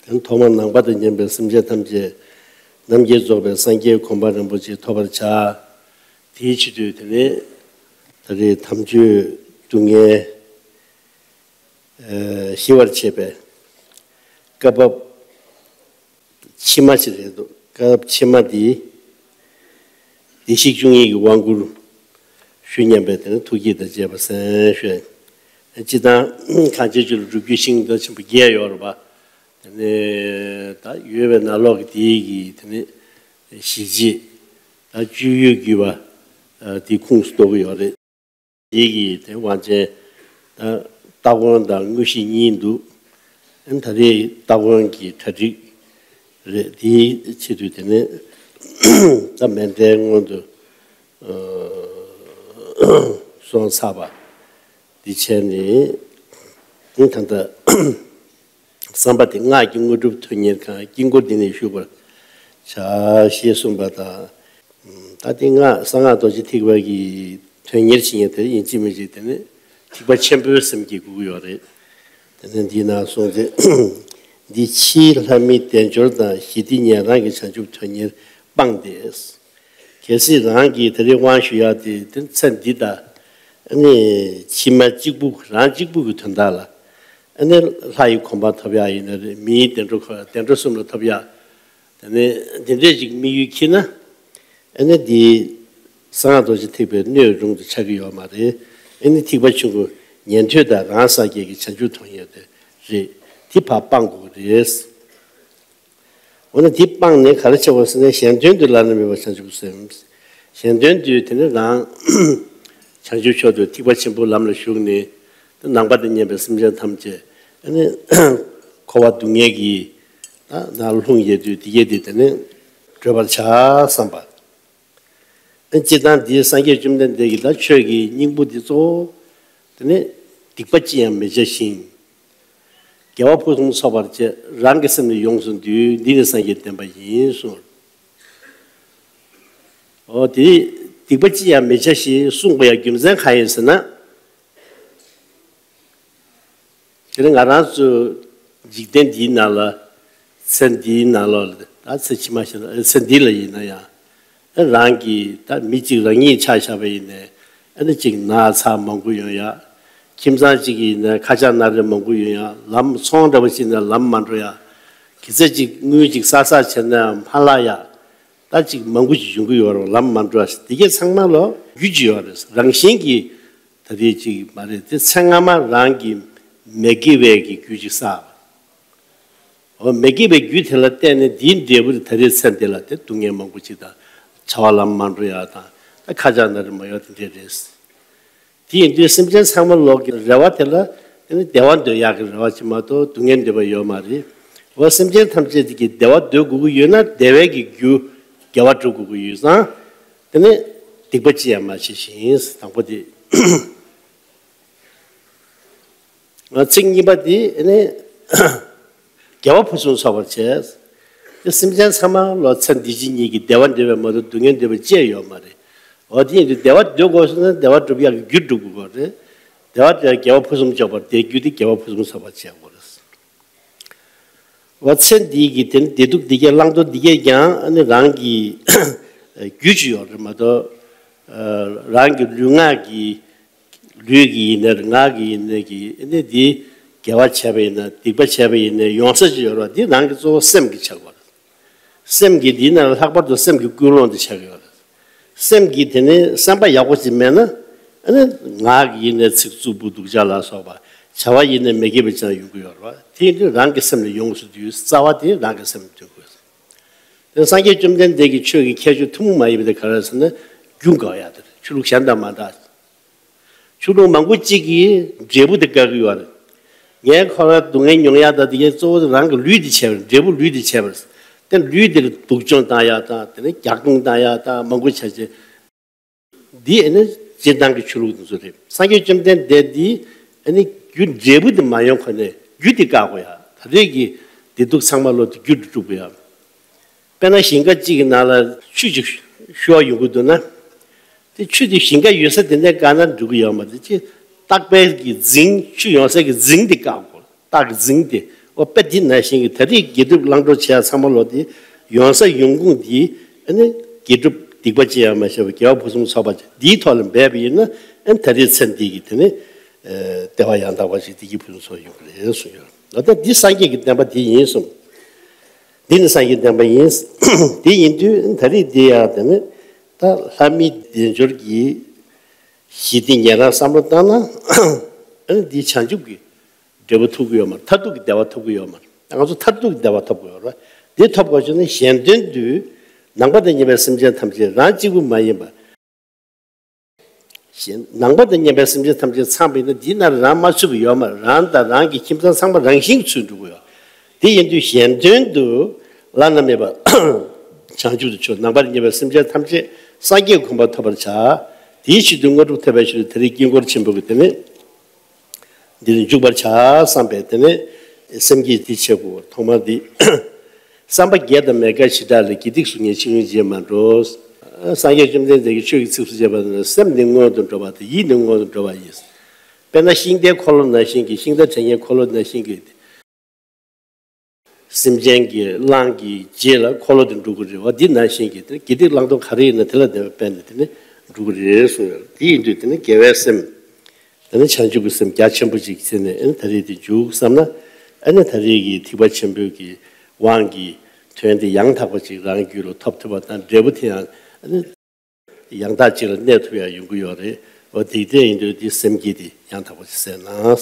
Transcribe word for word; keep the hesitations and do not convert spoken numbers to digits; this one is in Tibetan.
དེ་ཐོག་མར་ནང་པ་དང་མཉམ་པའི་སེམས་ཅན་ཐམས་ཅད་རྣམ་མཁྱེན་རྫོགས་པའི་སངས་རྒྱས་གོ་འཕང་རིན་པོ་ཆེ་ཐོབ་པར་བྱ། དེའི་ཆེད་དུ་དེ་ནས་ད་རེས་དམ་ཆོས་སྡུག་བསྔལ་ཞི་བར་བྱེད་པའི་བཀའ་བབས་ཕྱི་མ་ཞིག་རེད་འདུག་བཀའ་བབས་ཕྱི་མ་འདི། བདེ་གཤེགས་བཅུ་གཉིས་ཀྱི་དབང་བསྐུར་ཞུ་སྙམ་པའི་དེ་ནི་ཐུགས་བསྐྱེད་དང་བཅས་པ་གསན་ཞུས། སྤྱིར་བཏང་གངས་ཅན་ལྗོངས་ལ་སྒྲུབ་བརྒྱུད་ཤིང་རྟ་ཆེན་པོ་བརྒྱད་ཡོད་རེད་པ། དེ་ནས་ད་ཡོད་པའི་ནང་ལོགས་ཀྱི་དེའི་གི་དེ་ནས་གཞི་བྱེས་ད་སྤྱོད་ཡུལ་བརྒྱུད་པ་དེའི་ཁུངས་སུ་གཏོགས་ཀྱི་ཡོད་རེད། དེའི་གི་དེ་དབང་ཆེན་ད་སྟ་གོན་དང་དངོས་གཞི་གཉིས་འདུག་ད་རེས་སྟ་གོན་གྱི་གྲ་སྒྲིག་རེད། དེའི་ཆེད་དུ་དེ་ནས་ད་མཎྜལ་སྔོན་དུ་སོང་ཚར་བ་འདི་བྱས་ནས་ད་ལྟ་བསམ་པ་དེ་སྔགས་ཀྱི་དངོས་གྲུབ་དོན་གཉེར་གང་དཀྱིལ་འཁོར་འདི་ནས་ཞུགས་པར་བྱ་ཞེས་གསུངས་པ་དང་། ད་དེ་སྔགས་གསང་སྔགས་རྡོ་རྗེ་ཐེག་པ་གི་དོན་གཉེར་བྱེད་མཁན་དེ་ཡིན་གཅིག་མིན་གཅིག་དེ་ནི་ཐེག་པ་ཆེན་པོའི་སེམས་ཀྱིས་སྒུག་གི་ཡོད་རེད། དེ་ནས་འདིའི་ནང་གསུངས་ཚེ། འདི་ཕྱིའི་ལྷ་མིའི་དལ་འབྱོར་དང་ཞི་བདེ་ཉན་རང་གི་བྱང་ཆུབ་དོན་གཉེར་སྤངས་ཏེ། གལ་སྲིད་རང་གིས་དེ་རིང་དབང་ཞུ་ཡག་དེ་དེ་ཚེ་འདི་དང་། ཨ་ནི་ཕྱི་མ་གཅིག་པུ་རང་གཅིག་པུ་གི་དོན་དག་ལ། ཨ་ནི་ལྷ་ཡི་གོ་འཕང་ཐོབ་ཡག་ཡིན་ན་རེད། མིའི་བདེ་འགྲོ་ཁོ་བདེ་འགྲོ་གསུམ་ལ་ཐོབ་ཡག་དེ་ནས་འདི་འདྲས་ཅིག་དམིགས་ཡུལ་འཁྱེར་ན། ཨ་ནི་འདི་གསང་སྔགས་རྡོ་རྗེ་ཐེག་པའི་སྣོད་རུང་དུ་ཆགས་ཀྱི་ཡོད་མ་རེད། ཨ་ནི་ཐེག་པ་ཆུང་ངུ་ཉན་ཐོས་དང་རང་སངས་རྒྱས་ཀྱི་བྱང་ཆུབ་མཐོང་ཡས་དེ་རེད། དེ་ཕར་སྤང་དགོས་ཀྱི་རེད། འོ་ན་དེ་སྤངས་ནས་ག་རེ་བྱེད་དགོས་ཟེར་ན། གཞན་དོན་དུ་བླ་ན་མེད་པ་བྱང་ཆུབ་སེམས། གཞན་དོན་དུ་དེ་ནི་རང་བྱང་ཆུབ་མཆོག་ཏུ་ཐེག་པ་ཆེན་པོའི་ལམ་ལ་ཞུགས་ནས་ནང་པ་དང་མཉམ་པའི་སེམས་ཅན་ཐམས་ཅད་ཨ་ནི་འཁོར་བ་སྡུག་བསྔལ་གྱི་ནང་ལྷུང་ཡོད་དུས་དེ་གས་དེ་དེ་ནི་བགྲོད་པར་བྱ་བསམ་པ། སྤྱིར་བཏང་འདིའི་སངས་རྒྱས་བཅོམ་ལྡན་འདས་ཀྱི་ད་ཆོས་ཀྱི་སྙིང་པོ་འདི་གཙོ་བོ་དེ་ནི་སྡིག་པ་ཅི་ཡང་མི་བྱ་ཞིང་། དགེ་བ་ཕུན་སུམ་ཚོགས་པར་བྱེད། རང་གི་སེམས་ནི་ཡོངས་སུ་འདུལ། འདི་ནི་སངས་རྒྱས་བསྟན་པ་ཡིན་གསུངས། འོ་དེ་སྡིག་པ་ཅི་ཡང་མི་བྱ་ཞེས་གསུངས་པ་ཡང་རྒྱུ་མཚན་གང་ཡིན་ཟེར་ན། དེ་ནི་ང་རང་ཚོ་འཇིག་རྟེན་འདིའི་ནང་ལ། ཚེ་འདིའི་ནང་ལོགས་ལ་ད་ཚེ་ཕྱི་མ་ཞིག་ལ་ཚེ་འདི་ལ་ཡིན་ན་ཡང་། ཨ་རང་གི་ད་མི་གཅིག་རང་ཉིད་ཆ་བཞག་པ་ཡིན་ནའི་ཨ་ནི་གཅིག་ན་ཚ་མང་པོ་ཡོང་ཡ། ཁྱིམ་ཚང་གཅིག་ཡིན་ནའི་ཁ་ཆག་སྣ་རལ་མང་པོ་ཡོང་ཡ། ལམ་ཚོང་འདྲ་པོ་ཞིག་ན་ལམ་མ་འགྲོ་ཡ། གི་ཚེ་གཅིག་དངུལ་གཅིག་བསགས་བསགས་བྱས་ན་མ་ལྷག་ཡ། ད་གཅིག་མང་པོ་ཞིག་ཡོང་གི་ཡོད་རེད། ལམ་མ་འགྲོ་ཡ། དེ་གས་ཚང་མ་ལོ་རྒྱུ་ཅིག་ཡོད་རེད། རང་བཞིན་གྱིས་ད་དེ་གཅིག་མ་རེད། དེ་ཚེ་སྔ་མ་རང་གི་མི་དགེ་བའི་གི་རྒྱུ་ཅིག་བསགས། འོ་མི་དགེ་བའི་རྒྱུ་དེ་ལ་བརྟེན་ནས་འདིའི་འབྲས་བུ་དེ་ད་རེས་ཚེ་འདི་ལ་དེ་སྡུག་བསྔལ་མང་པོ་ཅིག་དང་། བྱ་བ་ལམ་མ་འགྲོ་ཡག་དང་། ད་ཁ་ཆག་སྣ་རལ་མ་ཡོང་དེ་འདྲས་རེད། དེ་ཡིན་དུས་སེམས་ཅན་ཚང་མ་ལོག་གི་རེ་བ་དེ་ལ་དེ་ནི་བདེ་བ་འདོད་ཡག་གི་རེ་བ་ཅིག་མ་གཏོགས་སྡུག་བསྔལ་འདོད་པ་ཡོད་མ་རེད། འོ་སེམས་ཅན་ཐམས་ཅད་དེ་གི་བདེ་བ་འདོད་དགོས་ཀྱི་ཡོད་ན་བདེ་བའི་གི་རྒྱུ་དགེ་བ་སྒྲུབ་དགོས་ཀྱི་ཡོད་ཙང་། དེ་ནི་སྡིག་པ་ཅི་ཡང་མ་བྱས་ཤིང་། དང་པོ་དེ། ཚིག་གཉིས་པ་དེ་ནི་དགེ་བ་ཕུན་སུམ་ཚོགས་པར་བྱས། དེ་སེམས་ཅན་ཚང་མ་ལོ་ཚེ་འདི་ཕྱི་གཉིས་ཀྱི་བདེ་བ་འདོད་པ་མ་གཏོགས་སྡུག་བསྔལ་འདོད་པ་ཅི་ཡང་ཡོད་མ་རེད། འོ་དེ་ཡིན་དུས་བདེ་བ་འདོད་དགོས་སོང་ན་བདེ་བ་སྒྲུབ་ཡག་གི་རྒྱུ་སྒྲུབ་དགོས་རེད། བདེ་བ་དེ་དགེ་བ་ཕུན་སུམ་འཇོག་པར་དེའི་རྒྱུ་དེ་དགེ་བ་ཕུན་སུམ་ཚོགས་པར་བྱེད་དགོས་རེད། འོ་ཚེ་འདི་གི་དེ་ནི་བདེ་སྡུག་འདི་གས་བླང་དོར་འདི་གས་ཀྱང་ཨ་ནི་རང་གི་རྒྱུ་ཅིག་ཡོད་རེད་མ་གཏོགས། རང་གི་ལུས་ངག་གི་ལུས་ཀྱི་ཡིན་ནའི་ངག་གི་ཡིན་ནའི་གི་ཨ་ནི་འདི་དགེ་བ་བྱས་པ་ཡིན་ན་སྡིག་པ་བྱས་པ་ཡིན་ནའི་ཡོང་ས་ཅིག་ཡོད་རེད་པ། འདི་རང་གི་གཙོ་བོ་སེམས་ཀྱི་ཆགས་པ་རེད། སེམས་ཀྱི་འདི་ན་ལྷག་པར་དུ་སེམས་ཀྱི་ཀུན་སློང་དེ་ཆགས་ཡོད་རེད། སེམས་ཀྱི་དེ་ནི་བསམ་པ་ཡག་པོ་ཅིག་མེད་ན་ཨ་ནི་ངག་གི་ཡིན་ནའི་ཚིག་རྩུབ་པོ་སྡུག་ཅག་ལ་སོགས་པ་བྱ་བ་ཡིན་ནའི་མི་དགེ་བ་ཅིག་ཡོང་གི་ཡོད་རེད་པ། དེ་ཡིན་དུས་རང་གི་སེམས་ལ་ཡོངས་སུ་འདུལ། རྩ་བ་དེ་རང་གི་སེམས་ལ་འདུལ་དགོས། དེ་སངས་རྒྱས་བཅོམ་ལྡན་འདས་ཀྱི་ཆོས་ཀྱི་ཁྱད་ཆོས་ཐུན་མོང་མ་ཡིན་པ་དེ་ག་རེ་ཟེར་ན། རྒྱུ་དགག་ཡག་དེ་རེད། ཆོས་ལུགས་གཞན་དང་མ་འདྲ། ཆོས་ལུགས་མང་པོ་གཅིག་གིས་འབྲས་བུ་དེ་དགག་གི་ཡོད་རེད། ངས་ཁོ་རང་སྡུག་བསྔལ་མྱོང་ཡག་དང་དེ་གའི་གཙོ་བོ་དེ་རང་གི་ལུས་དེ་བྱས་པ་རེད། འབྲས་བུ་ལུས་དེ་བྱས་པ་རེད། དེ་ལུས་དེ་ལ་སྡུག་སྦྱོང་བཏང་ཡག་དང་དེ་ནས་རྒྱག་རྡུང་བཏང་ཡག་དང་མང་པོ་བྱས་རྗེས། འདི་ཨ་ནི་སྤྱིར་བཏང་གི་ཆོས་ལུགས་དེ་ཚོ་རེད། སངས་རྒྱས་བཅོམ་ལྡན་འདས་འདི་ཨ་ནི་རྒྱུ་འབྲས་བུ་དེ་མ་ཡོང་གོང་ནས་རྒྱུ་དེ་བཀག་དགོས་ཡ། ད་རེས་ཀྱི་བདེ་སྡུག་ཚང་མ་ལོ་དེ་རྒྱུ་དེ་སྒྲུབ་དགོས་ཡ། དཔེར་ན་ཞིང་ཁ་གཅིག་གི་ནང་ལ་ཆུ་ཅིག་ཤོར་ཡོང་གི་འདུག་ན། དེ་ཆུ་དེ་ཞིང་ཁ་ཡོད་ས་དེ་ནས་བཀག་ན་འགྲིག་གི་ཡོད་མ་རེད། ཅི་རྟག་པའི་གི་རྫིང་། ཆུ་ཡོང་ས་གི་རྫིང་དེ་བཀག་དགོས། རྟགས་རྫིང་དེ་ ཨོ་དཔེ་འདི་ནང་བཞིན་གྱི་ད་རེས་དགེ་སྒྲུབ་བླང་དོར་བྱེད་ཡ་ཚང་མ་ལོ་འདི་ཡོང་ས་ཡོང་ཁུངས་འདི་ཨ་ནི་དགེ་སྒྲུབ་སྡིག་པ་ཅི་ཡང་མ་བྱས་པ་དགེ་བ་ཕུན་སུམ་ཚོགས་པ་འདིའི་ཐོག་ལ་འབད་པ་ཡིན་ན་ཨ་ནི་ད་རེས་ཚེ་འདི་གི་དེ་ནི་བདེ་བ་ཡང་དག་པ་ཞིག་བདེ་སྐྱིད་ཕུན་སུམ་ཚོགས་ཡོང་གི་རེད་གསུངས་ཡོད། ད་ལྟ་འདི་སངས་རྒྱས་ཀྱི་བསྟན་པ་འདི་ཡིན་གསུངས། འདི་ནི་སངས་རྒྱས་བསྟན་པ་ཡིན། དེ་ཡིན་དུས་ད་རེས་འདི་ཡང་དེ་ནི་ད་ལྷ་མིའི་བདེ་འབྱོར་གྱི་ཞི་བདེ་ཉན་རང་བསམ་བློ་བཏང་ན་ཨ་ནི་འདི་བྱང་ཆུབ་ཀྱི་འབྲས་བུ་ཐོབ་ཀྱི་ཡོད་མ་རེད། མཐར་ཐུག་གི་བདེ་བ་ཐོབ་ཀྱི་ཡོད་མ་རེད། ང་ཚོ་མཐར་ཐུག་གི་བདེ་བ་ཐོབ་དགོས་རེད། འདི་ཐོབ་དགོས་བྱུང་ན་གཞན་དོན་དུ་ནང་པ་དང་མཉམ་པའི་སེམས་ཅན་ཐམས་ཅད་རང་གཅིག་པུ་མ་ཡིན་པ། གཞན་ནང་པ་དང་མཉམ་པའི་སེམས་ཅན་ཐམས་ཅད་ཚང་བ་ཡིན་ན་འདི་ན་རང་མ་ཚུད་པ་ཡོད་མ་རེད། རང་དང་རང་གི་ཁྱིམ་ཚང་ཚང་མ་རང་བཞིན་ཚུད་འགྲོ་གི་ཡོད། དེ་ཡིན་དུས་གཞན་དོན་དུ་བླ་ན་མེད་པ་བྱང་ཆུབ་ཏུ་གྱུར། ནང་པ་དང་མཉམ་པའི་སེམས་ཅན་ཐམས་ཅད་སངས་རྒྱས་གོ་འཕང་ཐོབ་པར་བྱ། དེའི་ཆེད་དུ་དངོས་གྲུབ་ཐོབ་པའི་ཕྱིར་དུ་ད་རེས་དཀྱིལ་འཁོར་ཆེན་པོ་གི་དེ་ནི། འདིར་འཇུག་པར་བྱ་བསམ་པས་དེ་ནས་སེམས་བསྐྱེད་འདི་བྱེད་དགོས། ཐོག་མར་འདི་བསམ་པ་བརྒྱད་དང་མེད་དཀའི་བྱེ་བྲག་ལས། དགེ་སྡིག་གཟུགས་བརྙན་ཆེ་ཆུང་རྗེས་མ་འགྲོ། སངས་རྒྱས་བཅོམ་ལྡན་འདས་ཀྱིས་ཆོས་ཀྱི་ཚིགས་སུ་བཅད་པ་ནི། སེམས་ནི་སྔོན་དུ་འགྲོ་བ་དང་། ཡིད་ནི་སྔོན་དུ་འགྲོ་བ་ཡིན། དཔེར་ན་ཤིང་རྟའི་འཁོར་ལོ་ནང་བཞིན་གྱི། ཤིང་རྟ་དྲན་ཉེའི་འཁོར་ལོ་ནང་བཞིན་གྱི། སེམས་ཅན་གྱི་གླང་གི་རྗེས་ལ་འཁོར་ལོ་དེ་འགྲོ་གི་རེད་བ། འདི་ནང་བཞིན་གྱི་དེ་དགེ་སྡིག་བླང་དོར་ག་རེ་ཡིན་ན་དེ་ལ་དེ་བས་དཔེ་ནས་དེ་ནི་འགྲོ་གི་རེད་གསུངས་ཡོད། དེ་ཡིན་དུས་དེ་ནི་དགེ་བའི་སེམས། དེ་ནི་བྱང་ཆུབ་ཀྱི་སེམས་རྒྱ་ཆེན་པོ་ཅིག་བྱས་ནས་ཨ་ནི་ད་རེས་དེ་འཇུག་བསམ་ན། ཨ་ནི་ད་རེས་ཀྱི་ཐེག་པ་ཆེན་པོའི་གི་དབང་གི་དོན་དེ་ཡང་དག་པ་ཅིག་རང་རྒྱུད་ལ་ཐོབ་ཐུབ་པ་དང་། འབྲས་བུ་དེ་ཡང་ཨ་ནི་ཡང་དག་ཅིག་ལ་གནས་ཐུབ་ཡ་ཡོང་གི་ཡོད་རེད། འོ་དེ་འདྲ་ཡིན་དུས་དེ་སེམས་བསྐྱེད་དེ་ཡང་དག་པ་ཅིག་གསན་ན།